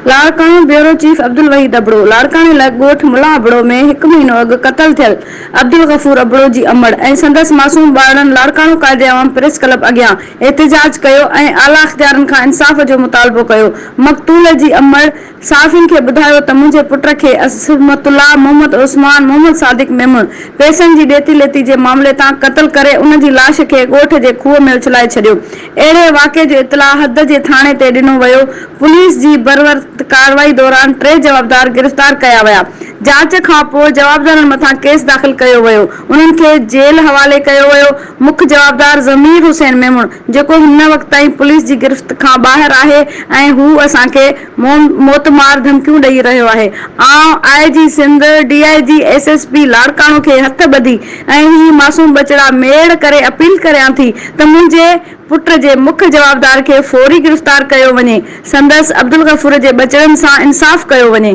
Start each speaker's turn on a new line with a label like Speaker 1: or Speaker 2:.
Speaker 1: Larkana, bureau chief Abdulwahid Abro, لاڙڪاڻي لڳ ڳوٺ ملا ابڙو ۾ هڪ مهينو اڳ قتل ٿيل عبدالغفور ابڙو جي امڙ ۽ سندس معصوم ٻارڙن لاڙڪاڻو قائد عوام پريس ڪلب اڳيان احتجاج ڪيو ۽ اعليٰ اختيارن کان انصاف جو مطالبو ڪيو مقتول جي امڙ صحافين کي ٻڌايو ته منهنجي پٽ کي عصمت الله، محمد عثمان، محمد صادق ميمڻ پئسن جي ڏيتي ليتي جي معاملي تان قتل ڪري ان جي لاش کي ڳوٺ جي کوهه ۾ اڇلائي ڇڏيو. اهڙي واقعي جو اطلاع حد جي ٿاڻي تي ڏنو ويو. پوليس جي بروقت ڪارروائي دوران ٽي جوابدار گرفتار ڪيا ويا. جاچ کان پوء جوابدارن مٿان ڪيس داخل ڪيو ويو. انهن کي جيل حوالي ڪيو ويو. مک جوابدار ضمير حسين ميمڻ جيڪو هن وقت تائين پوليس جي گرفت کان ٻاهر آهي ۽ هو اسان کي موتمار ڌمڪيون ڏئي رهيو آهي. آئون I G Sindh, D I G, S S P Larkana کي هٿ ٻڌي ۽ هي معصوم ٻچڙا ميڙ ڪري اپيل ڪريان ٿي ته منهنجي پٽ جي مک جوابدار کي فوري گرفتار ڪيو وڃي، سندس عبدالغفور جي ٻچڙن سان انصاف ڪيو وڃي.